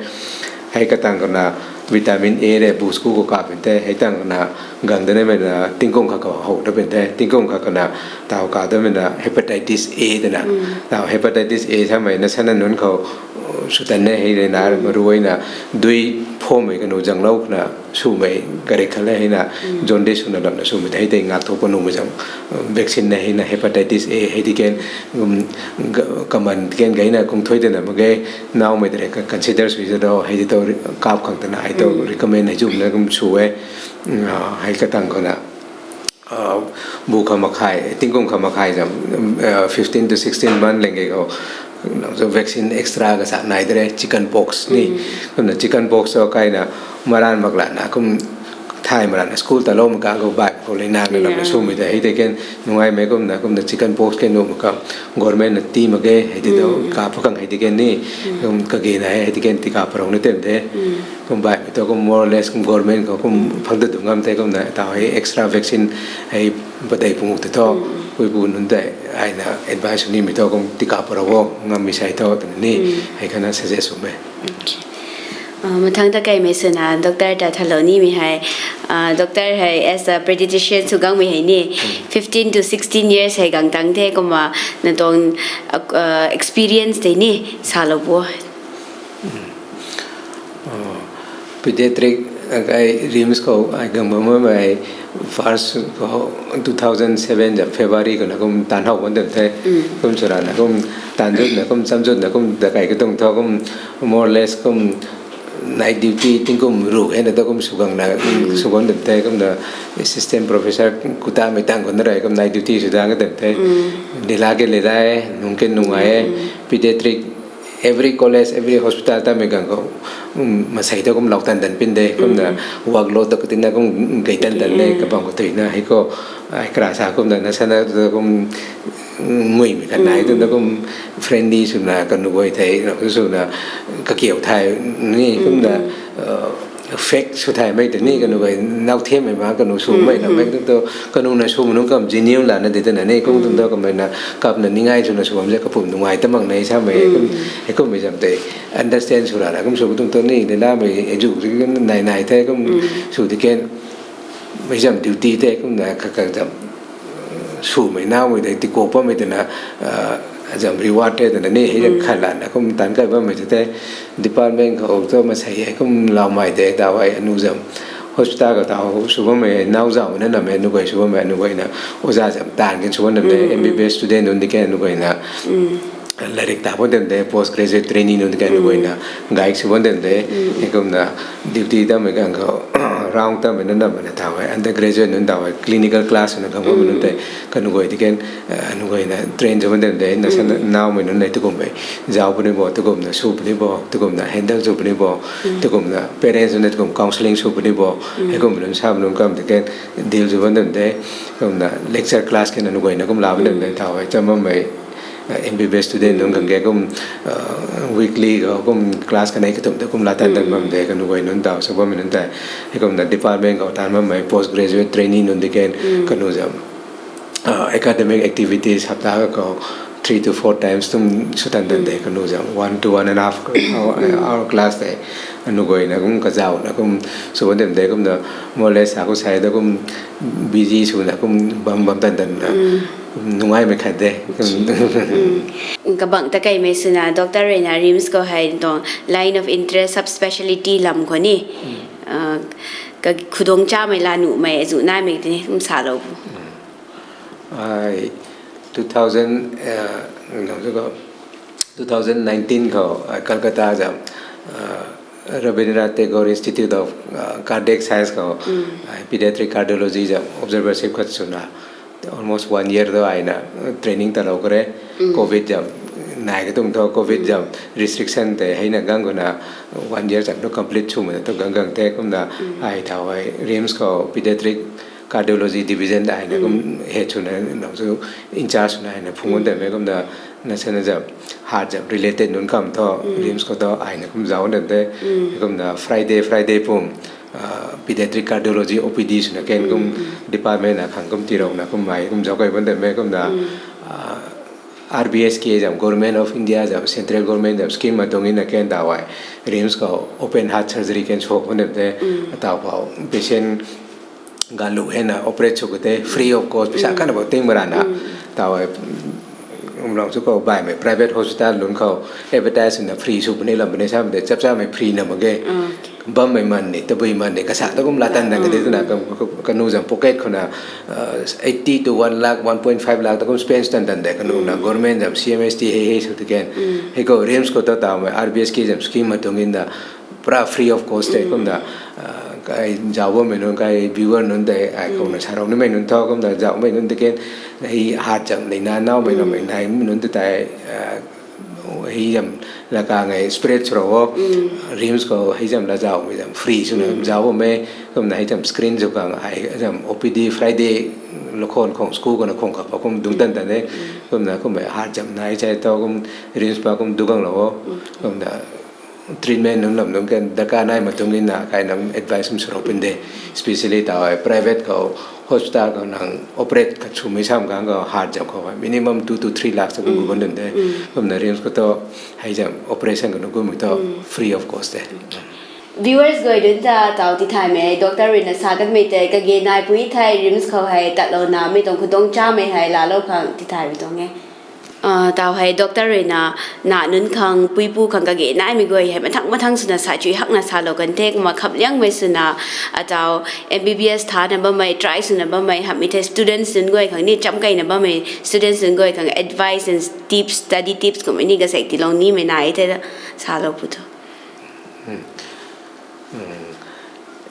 Hei katang khou na vitamin A le bu school khou kap pun the, hei tang khou na gang danmei na tingkum khat khou how ta pun the, tingkum khat khou na taw kap damei na hepatitis A twna. Taw hepatitis A samei nasan na nunc khou sw tan ne, hei rui na maruina dui phomei kanu zanglou khana swmei karik khat le hei na jaundice swna lamna swmei tei hei tei ngak thu kanuhmei zam vaccine na hei na hepatitis A hei di ken kaman di ken gayna kung thuy tana mak ge, nowmei tei consider sw ta do hei di tu kap khang twna hei tu recommend hei zumna kum sw e. Hei katang khou na bu kha makhai, tingkum kha makhai zam fifteen to sixteen month leng ke khou vaccine extra kasa nai de re, chicken pox ni. Kumna chicken pox tu kaina maran mak lana kum thay maran school taloumei kang khou bai khou leina na lamna swmei tei hei tei ken nungaimei kumna, kumna chicken pox ke nuh mak khang government na ti mak ge hei di tu kap khang hei di ken ni. Kum kage na hei di ken tika parou ni tem de. Kum baihmei tu kum more or less kum government khou kum phang ta dung ngam the, kumna taw hei extra vaccine hei patei pungu tei thu puipu nunc tei aina advice sw nimei thu kum tika parou o, ngammei sai thu twna ni hei khana suggest swmei. Mathang ta kaimei swna doctor ta thalou nimei hei, doctor hei as a pediatrician sw gangmei hei ni, fifteen to sixteen years hei gang tang the, kumna na tuang experience tei ni salou bo. Pediatric, ai RIMS khou ai gang bam bammei first khou two thousand seven zam February khou na kum taanv how ban dem the. Kum swrana kum taanv zutna kum cham zutna kum dakai katuang thu kum more or less kum night duty tingkum ru hei na ta kum sw gangna sw gan dem the, kumna assistant professor kuta mei tang khou na rei kum night duty sw dang dem the. Dila ke le dai, nung ke nung ai, pediatric every college, every hospital ta mei gang khou masei ta kum lou tan tan pin de, kumna workload ta katina kum gay tan tan de, kabang khou tuina hei khou ai kara sa kumna nasana ta kum nguimei khat nai twna kum friendly swna kanu guay thei swna kakiu thay ni kumna fact sw thaymei tei ni kanu guay now themmei ma kanu swmei na mei tu kanu na swmei nunc kam genuine lana di tana ni kum tum ta kamei na kapna ningai swna sw bam ze kapum nungai ta mak nei samei kum, hei kummei zam tei understand sw rana kum sw tum ta ni de namei eju nai nai the kum sw di ken mei zam duty tei kumna kha kha zam swmei naumei tei tiko pammei twna zam reward tei twna ni hei zam khat lana kum tanc kai bammei tei department khou thu masei hei kum loumei tei taw hei anu zam hospital khou taw sw bammei nau zaumei na namei anu guay sw bammei anu guayna oja zam taanv kin sw bam namei MBBS student nunc di ken anu guayna lairik ta bam dem de, post graduate trainee nunc di ken anu guayna guide sw bam dem de, hei kumna duty tamei gang khou round tamei nunc na bana tau hei undergraduate nunc tau hei clinical class na khang bammei nunc tei kanu guay di kan, anu guayna train sw bam dem de, na sa naumei nunc nei tukum hei zau puni bo, tukumna sw puni bo, tukumna handle sw puni bo, tukumna parents nunc nei tukum counselling sw puni bo, heikum nunc sa nunc kam di kan deal sw bam dem de. Kumna lecture class kan anu guayna kum la bam dem de tau hei cham bammei, MBBS student nunc khang ke kum weekly khou kum class kanei katum de kum la tan tan bam de, kanu guay nunc tau sa bammei nunc tei. Heikumna department khou tan bammei post graduate trainee nunc di kan kanu zam academic activities hapta khou three to four times tum sw tan tan de, kanu zam one to one and a half hour class tei anu guayna kum kazauna kum sw bam dem de. Kumna more or less aku sai da kum busy swna kum bam bam tan tanna kum nungaimei khat de. Kabang ta kaimei swna doctor ruina RIMS khou hei tuang line of interest, subspecialty lam khou ni ka khudong chamei la nuhmei azu naimei tini kum salou bu. Ai two thousand, two thousand nineteen khou ai Kolkata zam Rabindranath Tagore Institute of Cardiac Science khou ai pediatric cardiology zam observership khat swna almost one year tu aina training talou kare. Covid zam nai katung thu, covid zam restriction tei heina gang khuna one year zam tu complete swmei tu gang gang the. Kumna ai thau hei RIMS khou pediatric cardiology division ta aina kum head swna nang chu in charge swna aina phung bam dem e. Kumna nasana zam heart zam related nunc kam thu RIMS khou thu aina kum zau bam dem the. Kumna Friday Friday pum pediatric cardiology OPD swna kan kum department na khang kum tiilouna kummei kum zauc kai bam dem e. Kumna RBSK zam Government of India zam central government zam scheme ma tuang na kan tau hei RIMS khou open heart surgery kan sw bam dem the. Tau phou patient galu hena operate sw kate free of cost, pisa kana bou ting marana tau hei umlong chu khou baihmei private hospital nunc khou advertise na free sw puni lam puni sa de, chap chamei free na mak ge. Bammei man ni, tabui man ni, kasa ta kum la tan dang kadi twna kanu zam pocket khouna eighty to one lakh, one point five lakh ta kum spend tan tan de. Kanu na government zam CMHT hei hei sw ti kan, hei khou RIMS khou ta tau mei RBSK zam scheme ma tuang na pura free of cost tei. Kumna kai zau bammei nunc, kai viewer nunc tei ai khouna sarou nimei nunc thu kumna zaumei nunc ti kan, hei heart zam nei na naumei naumei naimei nunc ti tei hei zam laka ngai spread swrou o. RIMS khou hei zam la zaumei zam free swna zau bam e. Kumna hei zam screen sw khang ai zam OPD Friday lakhon khong school khou na khong kap kum dung tan tan e. Kumna kummei heart zam nai chai tau kum RIMS pa kum du ganglou o. Kumna treatment nunc lam nunc kan darkar nai ma tuang na kai nang advice kum swrou pun de. Especially tau hei private khou hospital khou nang operate khat swmei sam khang khou heart zam khou hei minimum two to three lakhs ta kum gu bam dem de. Kumna RIMS khou thu hei zam operation khou nunc kummei thu free of cost de. Viewers guay dun ta tau tithaymei doctor ruina sa kanmei tei kage naipui thei RIMS khou hei tatlouna mei tuang khudong chamei hei laalou khang tithaymei tuang e. Tau hei doctor ruina na nunc khang puipu khang kage naimei guay hei mathang mathang swna sa chui hakna salou kan the. Kumna khamliangmei swna atau MBBS thana bammei, try swna bammei hamhmei thei students nunc guay khang ni, chamkeina bammei students nunc guay khang advice and tips, study tips kummei ni kasek tilou nimei nai the, salou pu thu.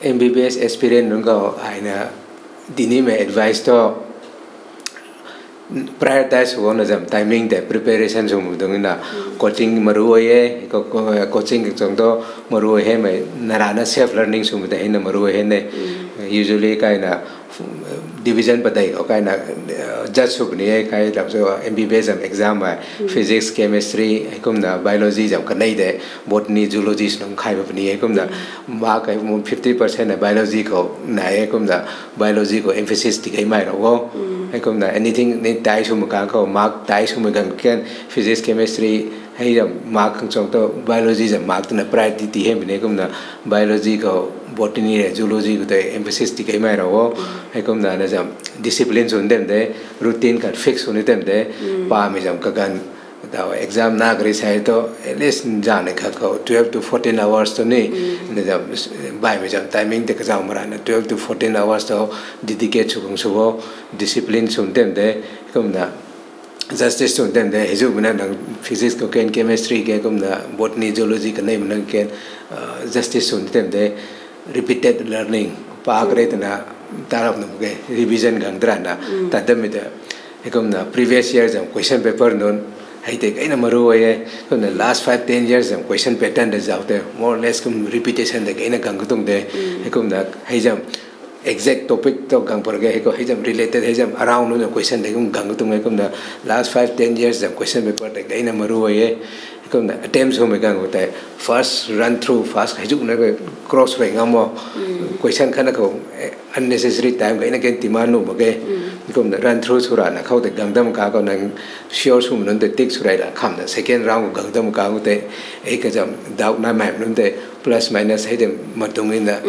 MBBS aspirant nunc khou aina dinimei advice thu prioritize sw na zam timing tei preparation sw tuang na coaching maru e. Coaching kachang thu maru hemei narana self learning swmei tei heina maru hei ne. Usually kaina division padeih khou kaina judge sw puni e, kai lam sw MBBS zam exam hei physics, chemistry heikumna biology zam kanei de, botany, zoology sw nung khai puni e. Kumna mark hei fifty percent hei biology khou nai e. Kumna biology khou emphasis ti keimei rou o. Heikumna anything ni tai swmei khang khou mark tai swmei khang kan physics, chemistry hei zam mark khang chang thu biology zam mark twna priority ti hei puni. Kumna biology khou botany le zoology khou tei emphasis ti keimei rou o. Heikumna na zam discipline sw tem de, routine khat fix sw ni tem de, pamei zam kaganv tau exam na kari sai thu at least nzanni khat khou twelve to fourteen hours tu ni, na zam baihmei zam timing tei kazau marana twelve to fourteen hours thu dedicate sw khang sw o, discipline sw tem de. Kumna justice sw tem de, hei zu mana nang physics khou kan, chemistry ke kumna botany, zoology kanei mana kan justice sw tem de, repeated learning Pak rei twna tarap nunc ke revision gang drana tadam mi ta. Heikumna previous year zam question paper nunc hei tei kaina maru e. Kumna last five ten years zam question pattern de zau te more or less kum repetition de kaina gang kutung de. Heikumna hei zam exact topic to gang par ge, heikum hei zam related hei zam around nunc question de kum gang kutung e. Kumna last five ten years zam question paper de kaina maru e. Kumna attempt swmei gang khou tei first run through first hei zuk na cross rei ngam o. Question khatna khou unnecessary time kaina ken tima nuh mak ge. Kumna run through sw rana khou tei gang dam ka khou nang sure swmei nunc tei tick sw rei ra khamna second round khou gang dam ka khou tei ei kazam doubt naimei nunc tei plus minus hei tei matung ina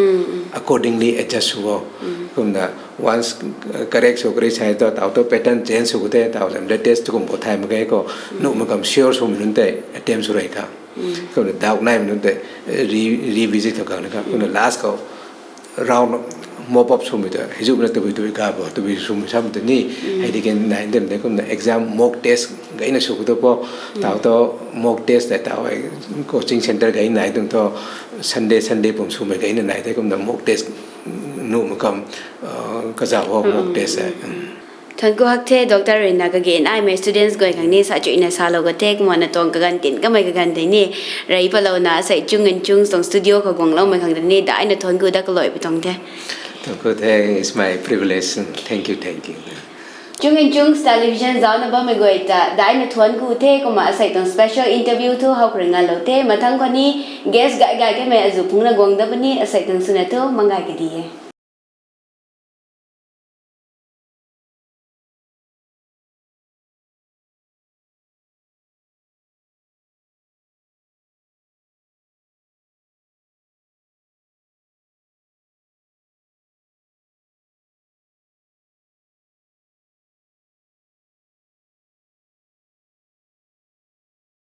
accordingly adjust sw o. Kumna once correct sw kari sai to tau to pattern change sw khou tei tau zam latest kum khou thay mak ge khou nuh mak kam sure swmei nunc tei attempt sw rei kha. Kumna doubt naimei nunc tei revisit khou gang na kha. Kumna last khou round mop up swmei ta hei zuk na tabui tabui ga bo tabui swmei sam ta ni. Hei di ken nai dem de kumna exam mock test gayna sw khou to po. Tau to mock test tei tau hei coaching centre gay nai tuang thu Sunday Sunday pum swmei gayna nai de kumna mock test nuh mak kam kazau ho mock test e. Thuanc ku hak the doctor rui na kage naimei students guay khang ni sa chuina salou ka the kumna tuang kaganv tin kamei kaganv tei ni rei palouna asei Chung and Chung tuang studio khou guangloumei khang tei ni daina thuanc ku dat kaloi pi tuang the. Thuanc ku the, it's my privilege. Thank you, thank you. Chung and Chung television zauna bammei guay ta daina thuanc ku the kumna asei tuang special interview thu howk rui ngalou the. Mathang khou ni guest gay gay kamei azu phungna guang da puni asei tuang swna thu mangai kadi e.